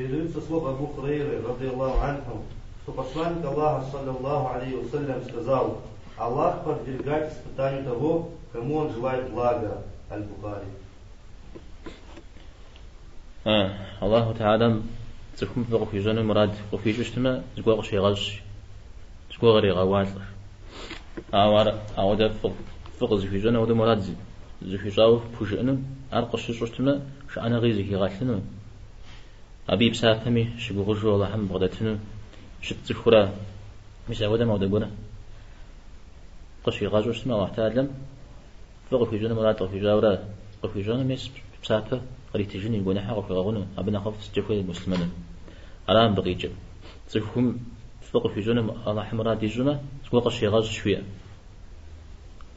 Передаются слов Абу Хурейры, رضي الله عنه, что посланник Аллаха, صلى الله عليه وسلم, сказал: Аллах подвергает испытанию того, кому он желает блага. Аль-Бухари. Аллаху Таалам цӏыхум фӏы къыхуищӏэну мурад къыхуищӏу щытмэ, зыгуэр къыщегъэщӏ, зыгуэр кърегъэуалӏэ. Ауэ ар ауэдэ фӏы къызыхуищӏэну ауэдэ мурад зыхуищӏауэ пхужыӏэну, ар къыщыщӏу щытмэ, шыӏэныгъи зыхигъэлъыну, абы и псапэми щыгугъыжу Аллахьым бгъэдэтыну щыт цӏыхура. Мис ауэдэм ауэдэ гуэр къыщигъэщӏу щытмэ, Аллахь Таалэм фӏы къыхуищӏэну мурад къыхуищӏауэра къыхуищӏэну, мис псапэ къритыжыну, и гуэныхьыр къыхуигъэгъуну, абы нэхъыфӏ сыткӏэ хуей муслъымэныр. Ара мыбы къикӏыр. Цӏыхум фӏы къыхуищӏэну Аллахьым мурад ищӏмэ, зыгуэр къыщегъэщӏ жыхуиӏэ.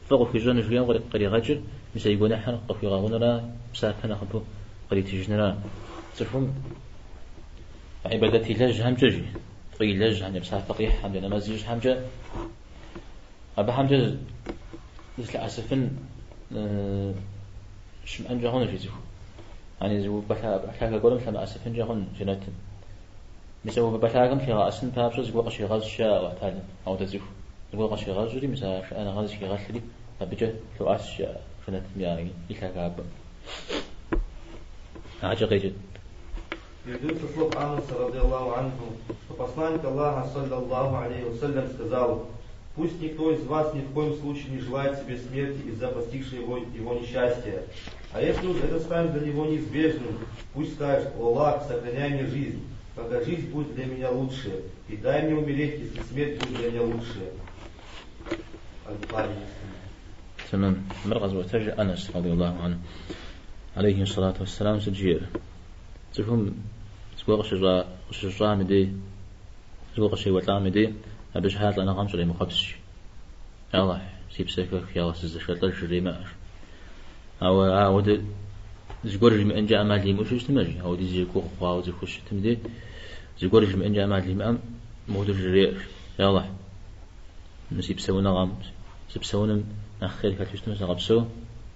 Фӏы къыхуищӏэну жиӏэм къригъэкӏыр, мис а и гуэныхьыр къыхуигъэгъунура, псапэ нэхъыбэу къритыжынура. Цӏыхум гьибадэт илэжьхэмкӏэ жи, фӏы илэжьхэмкӏэ, псапэ къихьхэмкӏэ, нэмэз ищӏхэмкӏэ, абыхэмкӏэ зылъэӏэсыфын щымыӏэнкӏэ хъунущ и цӏыху. Яни зы увыпӏэ лъагэ гуэрым лъэмыӏэсыфынкӏэ хъун жэнэтым. Мис а увыпӏэ лъагэм лъигъэӏэсын папщӏэ зыгуэр къыщигъэщӏ щыӏэ Аллахь Таалэм, ауэдэ цӏыху. Зыгуэр къыщигъэщӏри, мис а шыӏэныгъэр зыхигъэлъри, абыкӏэ лъоӏэс щыӏэ жэнэтым и лъагапӏэм. Акӏэ къеджэт. Передается слов Анаса, رضي الله عنه, что посланник Аллаха, صلى الله عليه وسلم, сказал: «Пусть никто из вас ни в коем случае не желает себе смерти из-за постигшего его несчастья. А если уж это станет для него неизбежным, пусть скажет: О Аллах, сохраняй мне жизнь, пока жизнь будет для меня лучше, и дай мне умереть, если смерть будет для меня лучше». Аль-Бухари. Тэмэм. Мыр къэзыӏуэтэж Анас, رضي الله عنه. عليه الصلاة والسلام сыт жиӏэр? Цӏыхум зыгуэр къыщыщӏам и дей, зыгуэр къыщеуэлӏам и дей, абы щхьэ лӏэныгъэм щӏремыхъуэпс. Аллахь, си псэ хэх, Аллахь, сызэшэлӏэж жремыӏэ. Ауэ ауэдэ зыгуэр жимыӏэнкӏэ ӏэмал имыӏэу щытмэ, жи, ауэди зи гугъу хъуауэ цӏыхур щытым дей, зыгуэр жимыӏэнкӏэ ӏэмал имыӏэм, мыуэдэу жреӏэ. Аллахь, мы си псэуныгъэм, сыпсэуным нэхъ хъер хэлъу щытмэ сыгъэпсэу,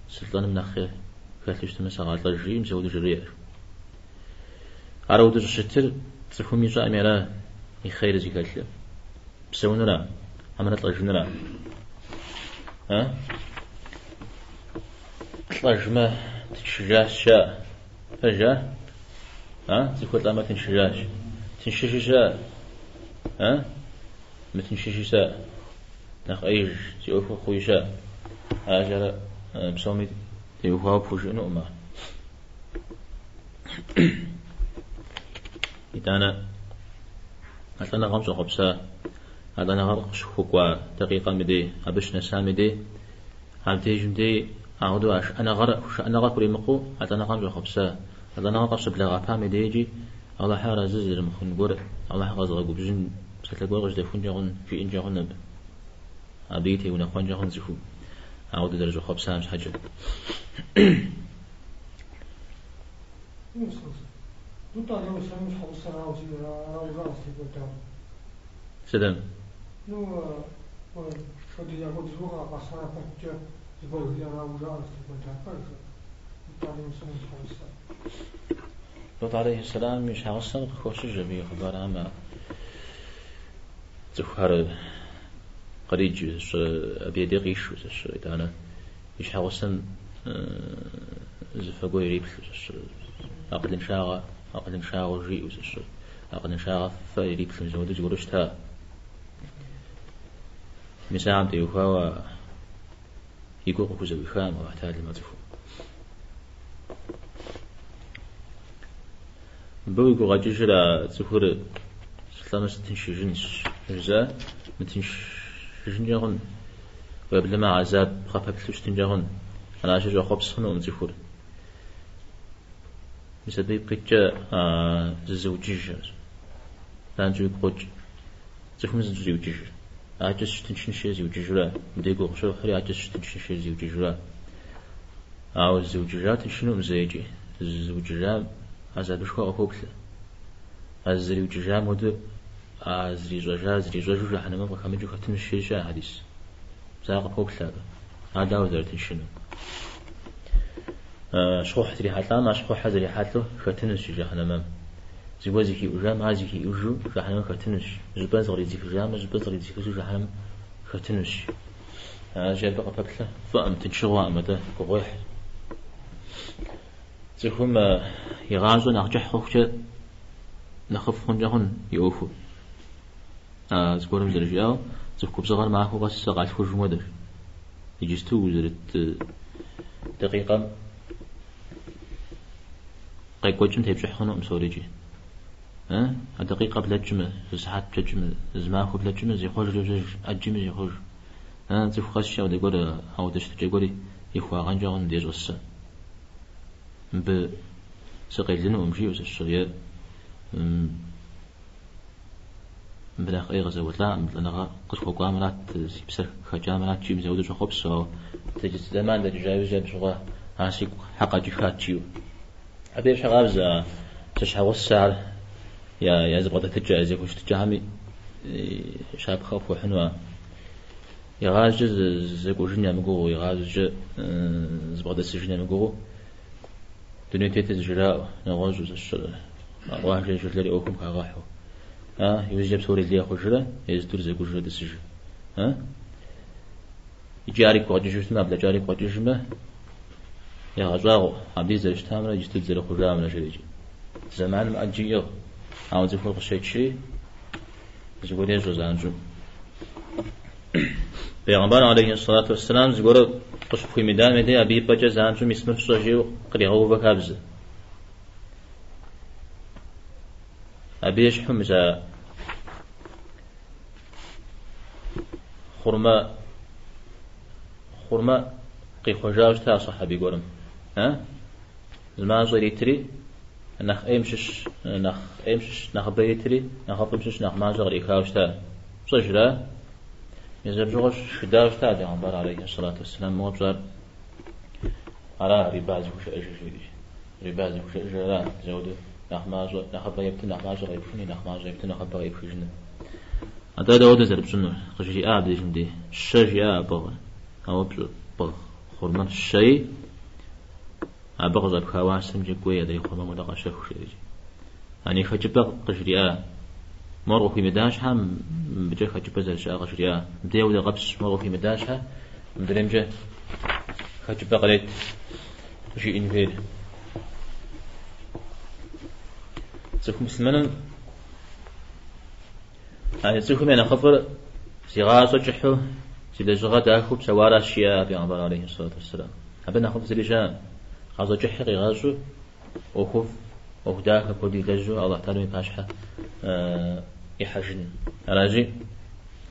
сылӏэным нэхъ хъер хэлъу щытмэ сыгъэлӏэж, жиӏэм мис ауэдэу жреӏэ. Ар ауэдэу щӏыщытыр цӏыхум ищӏэӏыми ара и хъер зыхэлъыр? Псэуныра, хьэмэрэ лӏэжыныра? А? Лӏэжмэ тыншыжащ жаӏэ. Пэжа? А? Цӏыхур лӏэмэ тыншыжащ. Тыншыжи щыӏэ? А? Мытыншыжи щыӏэ? Нэхъ ӏеиж зи ӏуэхур хъуи щыӏэ? Аращ ар псоми теухуауэ пхужыӏэнукъым ар. Итӏанэ а лӏэныгъэм щӏэхъуэпса, а лӏэныгъэр къыщыхуэкӏуа дакъикъэм и дей, абы щынэсам и дей, абдежым дей ауэдэу а шыӏэныгъэр хуримыкъуу а лӏэныгъэм щӏэхъуэпса, а лӏэныгъэр къыщыблэгъэпам и дей икӏи Алыхьыр арэзы зэрымыхъун гуэр, Алыхьыр къэзыгъэгубжьын псалъэ гуэр къыжьэдэхункӏэ хъун, жиӏэнкӏэ хъун абы. Абы и теунэхъуэнкӏэ хъун цӏыхум, ауэдэу зэрыщӏэхъуэпсам щхьэкӏэ. Лутӏ алейхьэссэлам и щхьэгъусэрауэ арауэ зытекӏуэдар. Сыдэм? Ну, апхуэдэ зыгуэр къэсарэ пэткӏэ зыгуэр жиӏарауэ жаӏэ зытекӏуэдар, пэж? Лутӏ алейхьэссэлам и щхьэгъусэр. Лутӏ алейхьэссэлам и щхьэгъусэм къыхощыж абы и хъыбархэм цӏыхухэр къриджэу, абы и дей къишэу, итӏанэ и щхьэгъусэм зы фэ гуэр ириплъу, акъылыншагъэу жиӏэу, акъылыншагъэ фэ ириплъу, мис апхуэдэу зыгуэру щыта. Мис ахэм теухуауэ и гур къыхузэӏуихам Алыхь Таалэм а цӏыхум. Мыбы уигу къэкӏыжыр а цӏыхур сылӏэмэ сытыншыжынщ жызыӏэ, мытыншыжынкӏэ хъун, уеблэмэ гӏэзаб къыпэплъу щытынкӏэ хъун. Аращи щӏэхъуэпс хъунукъым цӏыхур. Мис абы ипкъ иткӏэ зызыукӏыжыр. Занщӏэу уигу къокӏ. Цӏыхум зызыщӏиукӏыжыр. Акӏэ сыщытыншынщи зиукӏыжурэ, мыдей гугъу щохьри акӏэ сыщытыншынщи зиукӏыжурэ. Ауэ зызыукӏыжар тыншынукъым зэикӏи. Зызыукӏыжам гӏэзабышхуэ къыхоплъэ. А зызэриукӏыжам хуэдэу а зрищӏэжар зрищӏэжу жыхьэнэмэм къыхэмыкӏыу хэтынущ жери щыӏэ хьэдис. Мис ар къыпоплъэ абы. Ар дауэ зэрытыншынур? Щхъухь зрихьэлӏам а щхъухьыр зэрихьэлӏэу хэтынущ жыхьэнэмэм. Зыгуэр зыхиӏужам, ар зыхиӏужу жыхьэнмэм хэтынущ. Зыщӏыпӏэ зыкъридзыхыжамэ, зыщӏыпӏэ зыкъридзыхыжу жыхьэнмэм хэтынущ. Аращи, абы къыпэплъэ фӏыӏым, тыншыгъуэӏым, атӏэ гугъуехь. Цӏыхум и гъащӏэр нэхъ кӏыхь хъухукӏэ нэхъыфӏ хъункӏэ хъун и ӏуэхур. Зыгуэрым зэрыжиӏауэ, цӏыху губзыгъэр махуэ къэс къалъхужым хуэдэщ. Иджысту узэрыт дакъикъэм къекӏуэкӏым тепщӏыхь хъунукъым псорикӏи. А дакъикъэ блэкӏмэ, зы сыхьэт блэкӏмэ, зы махуэ блэкӏмэ, зихъуэжри йожьэж, ӏэджэми зихъуэж. Цӏыху къэскӏэ ауэдэ гуэр, ауэдэ щытыкӏэ гуэри ихуагъэнкӏэ хъун мыбдеж щӏэсэ. Мыбы сыкъелынукъым, жиӏэу сэ е мыбы нэхъ ӏей къызэуэлӏакъым, лӏэныгъэ къысхуэкӏуамрат, си псэр хэкӏамрат, жиӏэу мис ауэдэу щӏэхъуэпсу, ауэ зэман дэкӏыжа иужькӏэ абы щыгъуэ ар сигу хьэ къэкӏыххат, жиӏэу. Абы ещхьыркъабзэ зэщхьэгъусэхэр я зэбгъэдэтыкӏэ, я зэхущытыкӏэхэми щапхъэ къыпхуэхьыну ар. Игъащӏэкӏэ зэкӏужын ямыгугъэу, игъащӏэкӏэ зэбгъэдэсыжын ямыгугъэу дуней тетыр зыжраӏэу, нэгъуэщӏу зэщӏыр, къуажэ жылэри ӏуэхум хагъэхьэу. Иужькӏэ псори лей хъужрэ, езы тӏур зэкӏужрэ тӏысыжу. Иджы ар игу къэкӏыжу щытмэ, а блэкӏар игу къэкӏыжмэ, егъэщӏагъуэ, абдей зэрыщытамрэ иджысту дызэрыхъужамрэ жери. Зэманым ӏэджи иӏыгъ, ауэ цӏыхур къыщечри, зыгуэр ещӏэ занщӏэу. Бегъымбар алейхи сэлату уэсселам зыгуэр къыщыпхуимыдам и дей абы и пӏэкӏэ занщӏэу мис мыр фщӏэ жиӏэу къригъэувэ хабзэ. Абы ещхьу мис а хъурмэ хъурмэ къихъуэжауэ щыта сахьаби гуэрым. А? Зы мащӏэ иритри, нэхъ ӏейм щыщ, нэхъ ӏейм щыщ нэхъыбэ иритри, нэхъыфӏым щыщ нэхъ мащӏэ кърихауэ щыта. Пщӏэжрэ? Мис абы щыгъуэ шхыдауэ щыта Бегъымбар алейхи сэлату уэсселам моуэ пщӏар. Ара риба зыхужаӏэжыр жери. Риба зыхужаӏэжыр ара, зэуэду нэхъ мащӏэ, нэхъыбэ епту нэхъ мащӏэ къепхыни, нэхъ мащӏэ епту нэхъыбэ къепхыжыну. Атӏэ дауэдэ зэрыпщӏынур? Къыжриӏа абдежым дей. Щэ жиӏа а пӏыгъыр. Ауэ пщӏы пӏыгъ хъурмэр щэи, абы къыщӏэпха уасэмкӏэ кӏуэи адрей хъурмэм хуэдэ къэщэху жиӏэри. Ани хэкӏыпӏэ къыжриӏа. Мор къыхуимыда щхьэ, мыбыкӏэ хэкӏыпӏэ зэрыщыӏэр къыжриӏа. Мыбдей ауэдэ къэпщ, мор къыхуимыда щхьэ, мыдреймкӏэ хэкӏыпӏэ кърет жиӏэн хуейр. Цӏыху муслъымэным а цӏыхум я нэхъыфӏыр зи гъащӏэ кӏыхьу, зи лэжьыгъэ дахэу псэуаращ, жиӏа Пейгъэмбар алейхи сэлату уэсселам. Абы нэхъыфӏ зыри щыӏэкъым. Гъащӏэ кӏыхьи къигъэщӏу, ӏуэхуфӏ, ӏуэху дахэ куэд илэжьу Алыхь Тэхьэлам и пащхьэ ихьэжын. Аращи,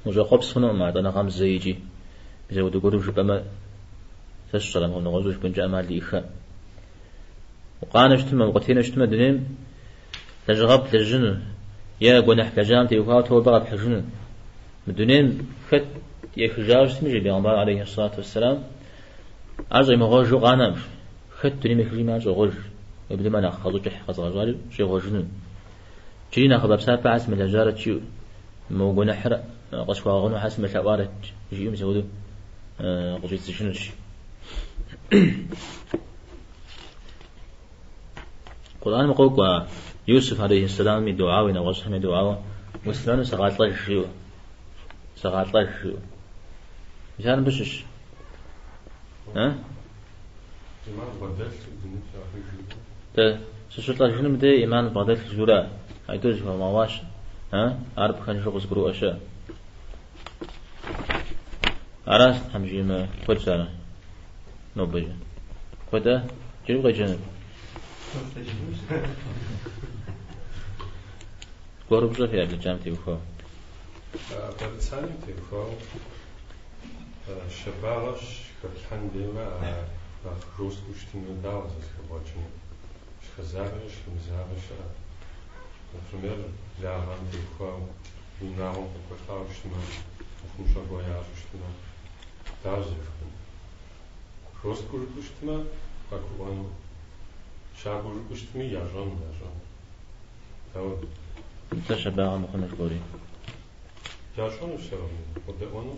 ущӏэхъуэпс хъунукъым а лӏэныгъэм зэи икӏи. Мис апхуэдэ гуэру жыпӏэмэ, сэ сщӏэрэ, нэгъуэщӏу жыпӏэнкӏэ ӏэмал иӏэххэ. Укъанэу щытмэ, укъытенэу щытмэ дунейм, лэжьыгъэфӏ блэжьыну е гуэныхь блэжьам теухуауэ тобэ къэпхьыжыну. Мы дунейм хэт ехыжауэ щытми, жи Бегъымбар алейхи сэлату уэсселам, ар щӏемыгъуэжу къанэкъым. Хэт дунейм ехыжми ар щӏогъуэж, уеблэмэ нэхъ гъащӏэ кӏыхь къэзыгъэщӏари щӏегъуэжыну. Иджыри нэхъыбэ псапэ хьэ сымылэжьарэт жиӏэу, мы гуэныхьыр къысхуагъэгъуну хьэ сымылъэӏуарэт жиӏэу мис апхуэдэу къыщӏидзыжынущ. Къурӏэным къокӏуэ Юсуф алейхи сэлам и дуауи, нэгъуэщӏхэм я дуауэ, муслъымэну сыгъэлӏэж жиӏэу, сыгъэлӏэж жиӏэу. Мис ар мыбы щыщ. Иман бгъэдэлъу дунейм сехыж. Дэ сыщылӏэжынум дей иман бгъэдэлъ жура, айтӏур зыхуэмыгъуащ, ар пхэнжу къызыгурыӏуэ щыӏэ. Аращ Тхьэм жиӏэмэ, куэдщ ар нобэкӏэ. Куэдэ? Иджыри укъеджэнут? Зыгуэр упщӏэ фиӏэ блэкӏам теухуауэ? Порицанием теухуауэ щабагъэ щыхэплъхьэн деймэ, а нэхъ жесткэу щытын хуей дауэ зэхэбгъэкӏыну? Щыхэзагъи щыхэмызагъи щыӏэ. Например, благъэм теухуауэ унагъуэм къекӏуэлӏауэ щытмэ, мыхъумыщӏэ гуэр ящӏу щытмэ, дауэ зэрыжыпӏэну? Жесткэу жыпӏэу щытмэ, къагурыӏуэну. Щабэу жыпӏэу щытми, ящӏэну, ящӏэну. Дауэ? Нтӏэ щабагъэ мыхъуну жыпӏэри. Ящӏэну все равно, къодэӏуэну.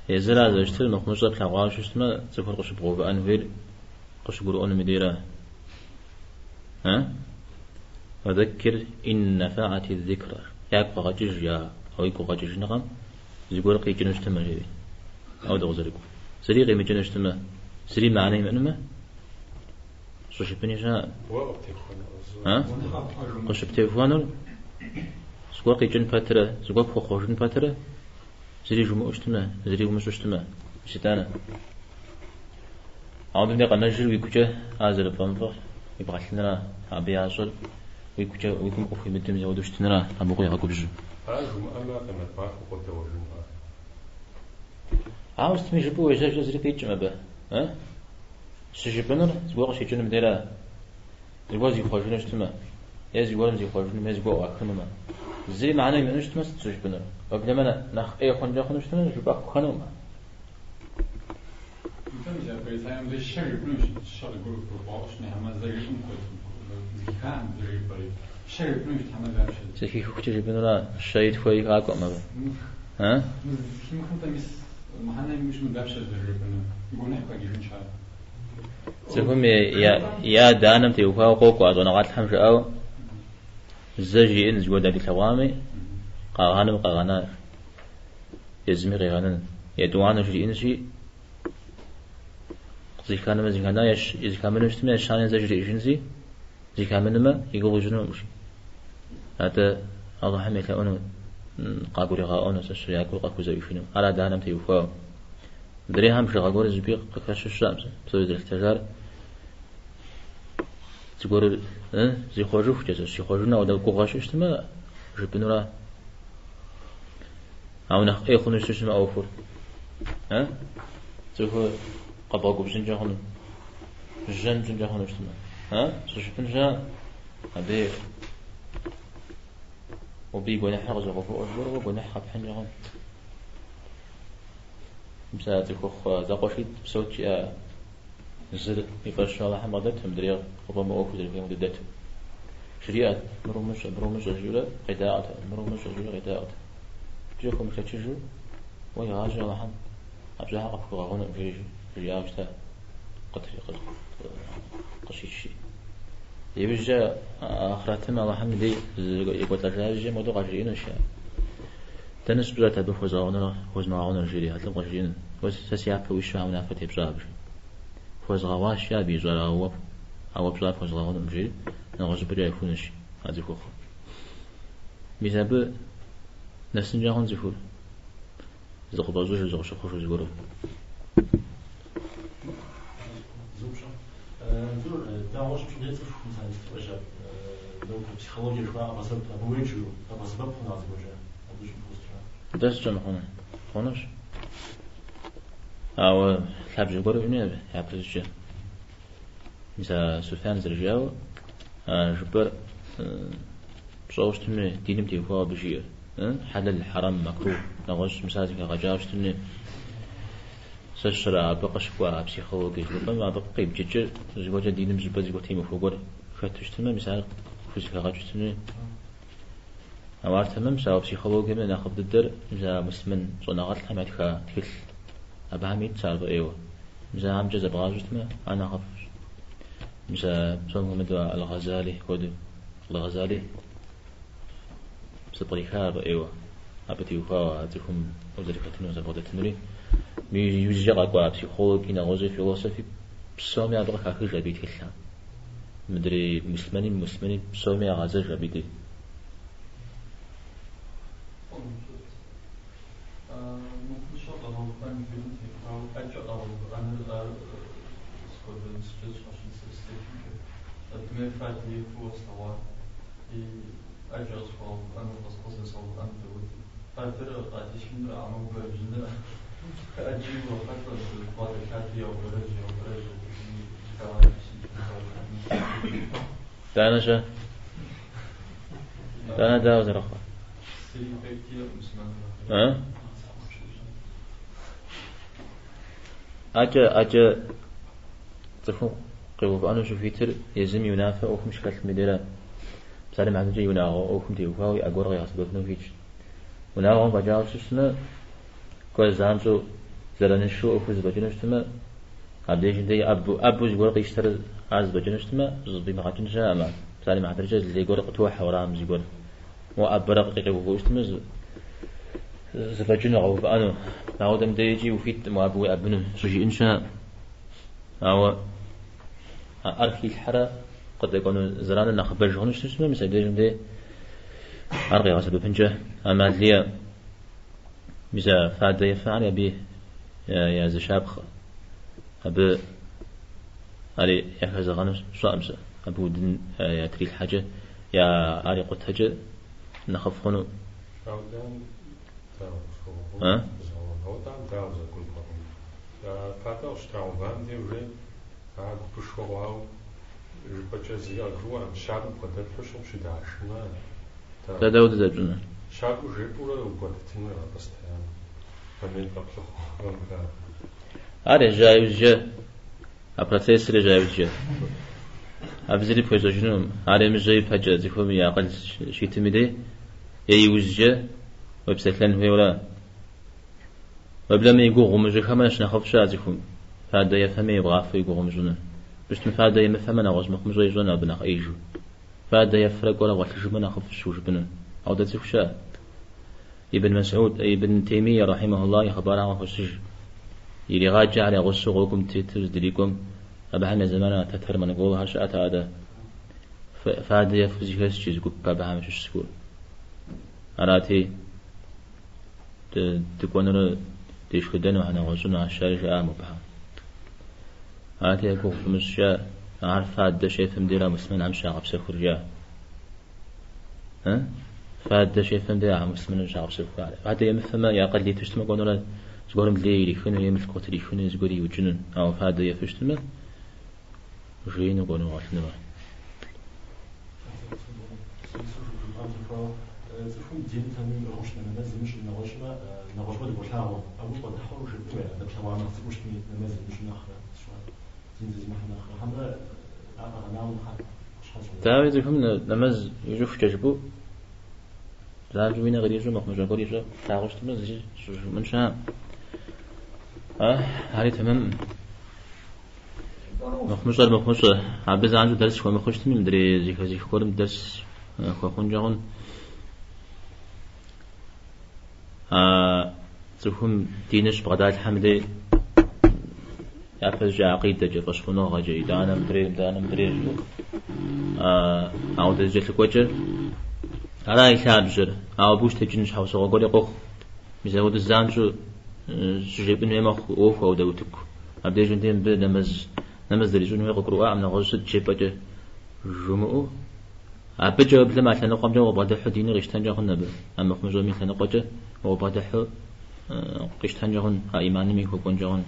Езыра зэрыщытыр мыхъумыщӏэ плъэгъуауэ щытмэ, цӏыхур къыщыбгъэувыӏэн хуейр къыщыгурыӏуэнум и дейра? А? Фэзэккир ин нэфаати зикра. Ягу къэгъэкӏыж я уигу къэгъэкӏыжыныгъэм зыгуэр къикӏыну щытмэ, жери. Ауэдэ къызэрыкӏуэ. Зыри къимыкӏыну щытмэ, зыри мыхьэнэ имыӏэнумэ, щӏыжыпӏыни щыӏэкъым. Уэ къыптехуэну? А? Къыщыптехуэнур зыгуэр къикӏын пэтрэ, зыгуэр пхуэхъуэжын пэтрэ, зыри жумыӏэу щытмэ, зыри умыщӏу щытмэ, мис итӏанэ. Ауэдэм де къэнэжыр уигукӏэ ар зэрыпфӏэмыфӏыр ибгъэлъыныра, абы ящӏэр уигукӏэ уи гум къыхуимыдэм зэуэдэу щытыныра, абы къуигъэгубжьу. Ар жумыӏэмэ, къемэт махуэм къодэуэжынкъэ? Ауэ сытми жыпӏэу уежьэжкӏэ зыри къикӏым абы, а? Щыжыпӏэнур зыгуэр къыщикӏынум дера, зыгуэр зихъуэжыну щытмэ, е зыгуэрым зихъуэжынумэ, е зыгуэр ӏуахынумэ. Зыри мыхьэнэ имыӏэну щытмэ, сыт щӏыжыпӏэнур? Уеблэмэ нэхъ ӏей хъункӏэ хъуну щытмэ, жыпӏэххэнукъым. Нтӏэ, мис а полицайм деж щэ жыпӏэнущ, щэ къыгурыӏуэгъуэщ, нехьэмэ зэ жыпӏэм куэд зэхихакъым зэрыжыпӏэри. Щэ жыпӏэнущ, тхьэмэ дапщэ. Зэхихыхукӏэ жыпӏэнура, щэи тхуэи къакӏуэкъым абы. А? Зэхимыхым нтӏэ, мис мыхьэнэ имыӏэу щытмэ дапщэ зэрыжыпӏэнур? И гуэныхь хэкӏыжын щхьэ. Цӏыхум я адэ-анэм теухуауэ къокӏуэ а щӏэныгъэлӏхэм жаӏауэ, зэ жиӏэн зыгуэр дадилъэгъуами, къагъанэм къагъэнащ. Езыми къигъэнэн. Етӏуанэу жриӏэнщи, зэхиханумэ зэхихана, зэхамыну щытмэ, ещанэ зэ жриӏэжынщи, зэхамынумэ, и гугъу ищӏынукъым жи. Атӏэ Алыхьым елъэӏуну, къагуригъэӏуэну, сэ я гур къахузэӏуихыну. Ар адэ-анэм теухуауэ. Мыдрейхэм бжыгъэ гуэр зыщӏыпӏи къыхэщу щыӏэкъым, псори зэрылъытэжар зыгуэрыр зихъуэжыхукӏэ, зыщихъуэжыну ауэдэ гугъэ щыӏэу щытмэ, жыпӏэнура. Ауэ нэхъ ӏей хъуну щытмэ ӏуэхур. Цӏыхур къэбгъэгубжьынкӏэ хъуну, жьэн пщӏынкӏэ хъуну щытмэ. Щӏыжыпӏын щыӏэкъым. Абы абы и гуэныхьыр къызэгъэувыӏуэ зыгуэр уэ гуэныхь къэпхьынкӏэ хъуну. Мис а цӏыхухъу зэкъуэшитӏ псэут жиӏа зыр и фӏэщу Алыхьым бгъэдэту, мыдрейр къыфӏэмыӏуэхуу зэрыхуейм хуэдэу дэту. Жриӏэт, мыр умыщӏэ, мыр умыщӏэ, жиӏэурэ къедаӏуэтэкъым, мыр умыщӏэ, жиӏэурэ къедаӏуэт. Иджы хуэмышэчыжу, уэ игъащӏи Алыхьым а пщӏахэр къыпхуигъэгъунукъым, жери жриӏауэ щыта къыщичри. Иужькӏэ ахърэтым Алыхьым дей екӏуэлӏэжа иужькӏэ мыуэдэу къажриӏэнущ. Дэнэ щыпщӏэрт абы хуэзгъэгъунурэ хуэзмыгъэгъунур, жери а лӏым къыжриӏэну. Уэ сэ си япэ уищу а унафэ тепщӏа абы, жи. Хуэзгъэгъуащ абы ищӏар, ауэ а уэ пщӏар пхуэзгъэгъунукъым, жери нэгъуэщӏыпӏэкӏэ яхунущ а цӏыхухъур. Мис абы нэсынкӏэ хъун цӏыхур, зыкъыфӏэщӏыжу, зыкъыщыхъужу зыгуэру. Зы упщӏэ. Зур, дагъуэ щыпщӏым дей цӏыху, мис а наука психологие жыхуаӏэр къэбгъэсэбэп, абы уеджэу, къэбгъэсэбэп хъуну ар зыгуэркӏэ, абы щӏыпхъустра? Дэ сыткӏэ мыхъуну? Хъунущ. Ауэ лъабжьэ гуэр уиӏэну абы япэщӏыкӏэ. Мис а Суфян зэрыжиӏауэ, а жыпӏэр пщӏэуэ щытын хуей, диным теухуауэ абы жиӏэр. Хьэлэл, хьэрэм, мэкрух, нэгъуэщӏ мис ар зэхэгъэкӏауэ щытын хуей. Сэ сщӏэрэ абы къыщыкӏуа психологие жыхуэпӏэм абы къибджыкӏыр зыгуэркӏэ диным щӏыпӏэ зыгуэр темыхуэ гуэр хэту щытмэ, мис ар хузэхэгъэкӏыу щытын хуей. Ауэ ар тэмэмщ, ауэ психологием нэхъыфӏ дыдэр мис а муслъымэн щӏэныгъэлӏхэм ятха тхылъ абыхэм итщ ар фӏыӏейуэ. Мис ахэмкӏэ зэбгъащӏэу щытмэ, ар нэхъыфӏщ. Мис а псом хуэмыдэу Аль-Гъэзали хуэдэу. Аль-Гъэзали зэпкъриха ар фӏыӏейуэ. Абы теухуауэ а цӏыхум узэрыхэтыну, узэрыбгъэдэтынури. Мы иужькӏэ къэкӏуа психологи, нэгъуэщӏи, философи псоми абы къыхахыж абы и тхылъхэм. Мыдрей муслъымэни муслъымэни псоми ягъэзэж абы и дей. Мыхъумыщӏэ къэгъэувыӏэн хуейм теухуауэ ӏэкӏэ къэгъэувыӏэныр ар схуэдэ щӏыкӏэ щхьэщыт сытетымкӏэ. Например, фадэ ефэу слъэгъуа и ӏэкӏэ къысхуэгъэувыӏэну, къызэзгъэувыӏэну дауэти. Фадэр къатехыныр, къамыубэрэжьыныр ӏэджи урохьэлӏэ, бгъэдэлъадэу яубэрэжь, яубэрэжь, Дэнэ-щэ? Дэнэ дауэ зэрыхъур? А? ӏэкӏэ, ӏэкӏэ цӏыхум къиувыӏэну щыхуитыр езым и унафэ ӏуэхум щыхэлъым и дейра. Псалъэм и хьэтыркӏэ и унагъуэ ӏуэхум теухуауэ и ӏэ гуэр къигъэсэбэпыну хуитщ. Унагъуэм фӏэкӏауэ щытмэ, кӏуэ занщӏэу зэраныншэу ӏуэхур зэфӏэкӏыну щытмэ, абдежым дей ӏэбэу зыгуэр къищтэрэ ар зэфӏэкӏыну щытмэ, зыфӏимыгъэкӏын щыӏэкъым ар. Псалъэм и хьэтыркӏэ лей гуэр къытохьэ уэрамым зыгуэр. Уӏэбэрэ къыкъуэувэу щытмэ, зэфӏэкӏыну, къэувыӏэну. Ауэдэм дей икӏи ухуиткъым уэ абы уеӏэбыну щӏыжиӏэн щыӏэ. Ауэ а ӏэр хилъхьэрэ къыдэкӏуэну зэраныр нэхъыбэж хъуну щытмэ, мис абдежым дей ар къигъэсэбэпынкӏэ ӏэмал иӏэ. Мис а фадэ ефари абы я зы щапхъэ. Абы ари яхэзэгъэну сщӏэкъым сэ. Абы удын ятрилъхьэкӏэ, я ар икъутэкӏэ нэхъыфӏ хъуну. Ауэдэм дауэ зэгурыбгъэӏуэну? Фадэ къыщытрагъэувам дей уже ар гупышхуэ хъуауэ жыпӏэкӏэ зыри къагурыӏуэкъым. Щабэу бгъэдэплъу щыгъум щыдашымэ, Дэ дауэ дызэпщӏынур? Щабэу жепӏэурэ убгъэдэтын хуейкъэ постоянно, момент къэплъыхъуэу. Ар ежьа иужькӏэ, а процессыр ежьа иужькӏэ, абы зыри пхуещӏэжынукъым. Ар емыжьэ ипэкӏэ цӏыхум и акъыл щитым и дей, е иужькӏэ уепсэлъэн хуейуэра. Уеблэмэ и гугъу умыщӏыхэмэ щынэхъыфӏщ а цӏыхум. Фадэ ефэми ебгъафэу и гугъу умыщӏыну. Быщтым фадэ емыфэмэ нэгъуэщӏ мыхъумыщӏэ ищӏэну абы нэхъ ӏеижу. Фадэ ефрэ кӏуэрэ гъуэлъыжмэ нэхъыфӏщ ужыпӏэну. Ауэдэ цӏыху щыӏэ. Ибн Масӏуд, Ибн Теймие рахьимахуллах и хъыбарым къыхощыж. Иригъаджэхэр я гъусэу гъуэгум тету здрикӏуэм, абыхэм я зэманым тэтэр-монголхэр щыӏэт адэ. Фадэ ефу зэхэсщ зы гуп абыхэм щыщ зыгуэр. Арати, дыкӏуэнурэ дешхыдэну, нэгъуэщӏыну ащари жаӏа мобыхэм. Арати, я гугъу фымыщӏ жаӏэ, ар фадэ щефэм дейра муслъымэнхэм щагъэпсэхур жаӏэ. Фадэ щефэм дей ахэр муслъымэным щагъэпсэху ар. Фадэ емыфэмэ, и акъыл иту щытмэ кӏуэнурэ зыгуэрым лей ирихыну е мылъку къытрихыну е зыгуэр иукӏыну. Ауэ фадэ ефэу щытмэ, жеину кӏуэну гъуэлъыну. Цӏыхум дин тэмэм иӏыгъыу щытмэ, нэмэз имыщӏу нэгъуэщӏмэ, нэгъуэщӏ куэд уолъагъу. Абы убгъэдыхьэу жыпӏэу я дэплъэгъуа нэхъ цӏыкӏуу щытми, нэмэз имыщӏу нэхърэ, дин зезымыхьэ нэхърэ, хьэмэрэ ар къэгъэнауэ нэхъ Дауи, цӏыхум нэмэз ищӏыхукӏэ жыпӏэу, занщӏэу уи нэ кърищӏэу мыхъумыщӏэ гуэр ищӏэу плъагъуу щытмэ, зыри щӏыжумыӏэн щыӏэкъым. Ари тэмэмкъым. Мыхъумыщӏэр мыхъумыщӏэ. Абы занщӏэу дэрс хуэмыхъуу щытми, мыдрей зэхэзых гуэрым дэрс хуэхъункӏэ хъун. А цӏыхум диныр щыбгъэдалъхьэм дей япэщӏыкӏэ акъидэкӏэ, фӏэщхъуныгъэкӏэ, итӏанэ мыдрей, итӏанэ мыдрей жиӏэу. Ауэдэ зэкӏэлъыкӏуэкӏэ ара и лъабжьэр, ауэ абы ущытекӏын щхьэусыгъуэ гуэри къохъу. Мис ауэдэ занщӏэу щыжепӏэн хуей мэхъу ӏуэху ауэдэ утыку. Абдежым дей мыбы нэмэз, нэмэз зэрищӏын хуейр къыгурыӏуакъым, нэгъуэщӏ сыт жепӏэкӏэ жумыӏэу. Абыкӏэ уеблэмэ а лъэныкъуэмкӏэ укъыбгъэдыхьу диныр къищтэнкӏэ хъун абы, а мыхъумыщӏэм и лъэныкъуэкӏэ укъыбгъэдыхьу къищтэнкӏэ хъун, а ӏиманми хуэкӏуэнкӏэ хъун.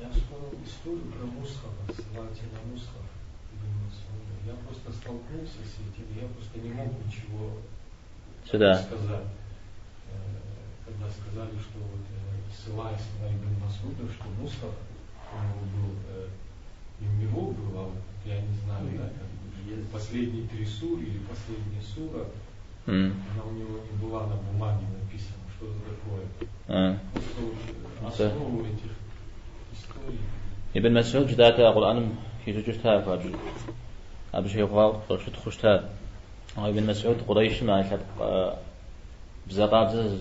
Я вспомнил историю про Мусхафа, ссылаются на Мусхаф Ибн Мас'уда. Я просто столкнулся с этим, я просто не мог ничего Сюда. сказать. Когда сказали, что вот, ссылаясь на Ибн Мас'уда, что Мусхаф у него был, и у него был, а вот я не знаю, да, как бы, последние три суры или последняя сура, она у него не была на бумаге написана, что это такое. Просто вот основу этих историй. Ибн Мас'уд жытӏат Къурӏэным хищӏыкӏыу щыта хуабжьу. Абы щехъуау къыщытхъуу щыта. Ибн Мас'уд Къурейшым а лъэпкъ бзэ къабзэ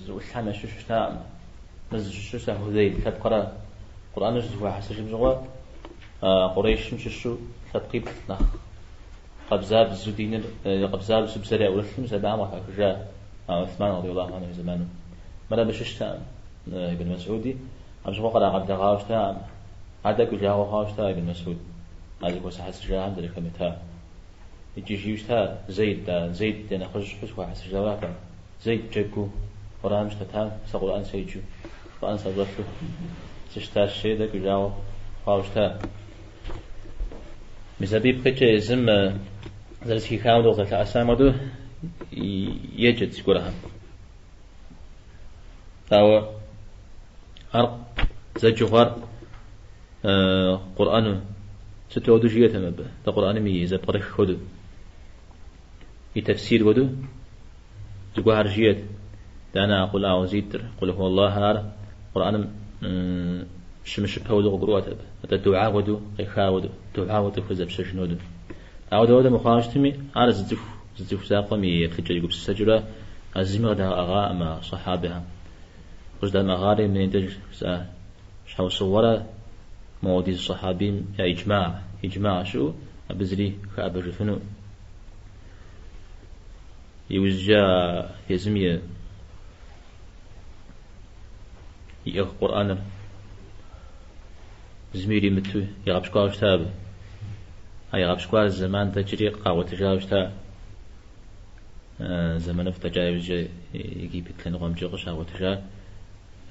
зыӏулъхэм ящыщу щытакъым. Мы зыщыщу щыта Хузейл лъэпкъра. Къурӏэныр щызэхуахьэсыжым щыгъуэ Къурейшым щыщу лъэпкъиплӏ нэхъ къабзабзу диныр, къабзабзу бзэр яӏурылъым мис абыхэм къыхахыжа Усман радиаллаху анху и зэманым. Мыр абы щыщтэкъым Ибн Мас'уди, абы щыгъуэ кърагъэблэгъауэ щытакъым. Ар тӏэкӏу и жагъуэ хъуауэ щыта Ибн Мас'уд, а зэхуэсыхьэсыжахэм зэрыхэмытар. Икӏи жиӏэу щыта Зейд, а Зейд я нэхъыжьхэр зэхуахьэсыжауэ Зейд джэгуу уэрамым щытэтам, сэ Къурӏэн седжу, Къурӏэн сӏэщӏэлъу сыщытащ, жери тӏэкӏу и жагъуэ хъуауэ щыта. Мис абы ипкъ иткӏэ езым зэрызэхихам хуэдэу къызэрылъэӏэсам хуэдэу еджэт зыгуэрхэм. Ауэ ар зэджу хъуар Къурӏэну сыт хуэдэу жиӏэтэм абы, дэ Къурӏэным и зэпкърых хуэдэу, и тэфсир хуэдэу зыгуэрхэр жиӏэт. Итӏанэ а къул ӏэгъузитӏыр, къул хуаллахыр ар Къурӏэным щымыщыпэ хуэдэу къыгурыӏуэт абы. Атӏэ дугьа хуэдэу къеха хуэдэу, дугьа хуэдэу цӏыхур зэпсэжын хуэдэу. Ауэ дауэдэ мыхъуауэ щытми, ар зы цӏыху, зы цӏыху закъуэм и еплъыкӏэ, и гупсысэкӏэурэ а зыми къыдаӏыгъаӏым а сахьабэхэм. Къыщӏыдамыӏыгъари мыдей деж жысӏа щхьэусыгъуэрэ моуэдиз сахьабийм я иджмагь, иджмагь щыӏэу абы зыри хэӏэбэжыфыну. Иужькӏэ езым и иӏыгъ Къурӏэныр зыми иримыту игъэпщкӏуауэ щыта абы. А игъэпщкӏуар зэман дэкӏри къагъуэтыжауэ щыта. Зэманыфӏ дэкӏа иужькӏэ Египет лъэныкъуэмкӏэ къыщагъуэтыжа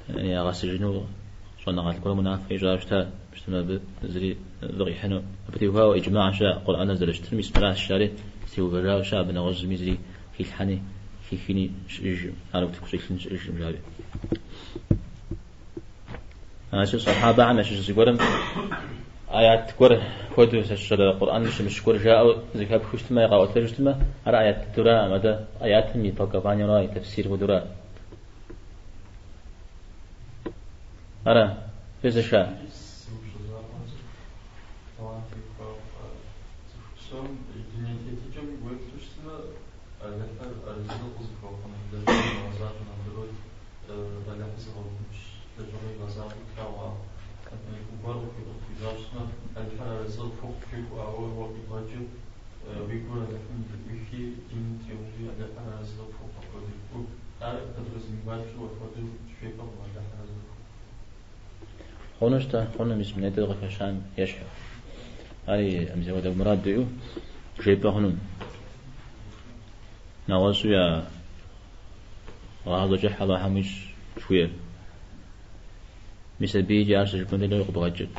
ягъэсыжыну щӏэныгъэлӏ гуэрым унафэ ищӏауэ щыта, пщтымэ абы зыри фӏы къихьыну. Абы теухуауэ иджмагь щыӏэ Къурӏэныр зэрыщытыр мис мыращ жари зытеувэжауэ щыӏэ, абы нэгъуэщӏ зыми зыри хилъхьэни хихыни щыӏэжкъым, ар утыку щӏилъын щыӏэжкъым, жари. Аращи, сахьабэхэм ящыщ зыгуэрым аят гуэр хуэдэу сэ Къурӏэным щымыщ гуэр жаӏэу зэхэпхыу щытмэ, е къаӏуэтэжу щытмэ, ар аят дыдэураӏым, атӏэ аятым и толкованиеура, и тафсир хуэдэура. Ара, фезэша? Псом и дуней тетыкӏэм уеплъу щытмэ, Алыхьыр арэзы къызыхуэхъун лэжьыгъэ игъэзащӏэ, наоборот, Алыхьыр зыгъэгубжь лэжьыгъэ игъэзащӏэу тлъэгъуа гуэр къыхуищӏащ щытмэ, Алыхьыр арэзы къыпхухъу жыхуӏауэ уэ къибгъэкӏыр уи гур Алыхьым зэӏуихи, диным теуви, Алыхьыр арэзы къыпхухъу апхуэдэу жыпӏэу, ар подразумевать пщӏыуэ апхуэдэу жепӏэкъым Алыхьыр арэзы къыпхухъу. Хъунущ-тӏэ, хъуну мис мы нетӏэ къыхэщам ещхьу. Ари мис апхуэдэ мурад уиӏэу жепӏэ хъуну. Нэгъуэщӏу я гъащӏэ кӏыхь Алыхьым уищӏ жыхуиӏэр. Мис абы икӏи ар щыжыпӏэн дэнэ къыбгъэкӏыр.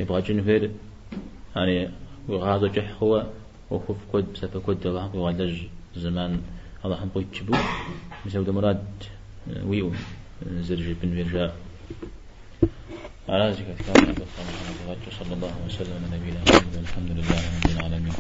Ебгъэкӏын хуейр ари уи гъащӏэ кӏыхь хъууэ ӏуэхуфӏ куэд, псапэ куэд Алыхьым къуигъэлэжь зэман Алыхьым къуит жыпӏэу, мис апхуэдэ мурад уиӏэу зэрыжепӏэн хуейр жаӏэ. Ара зэхэтхар абы Алыхьым дигъэкӏ. Саллаллаху уассалам аля набийна Мухаммад, вальхамдулиллахи раббил аламин.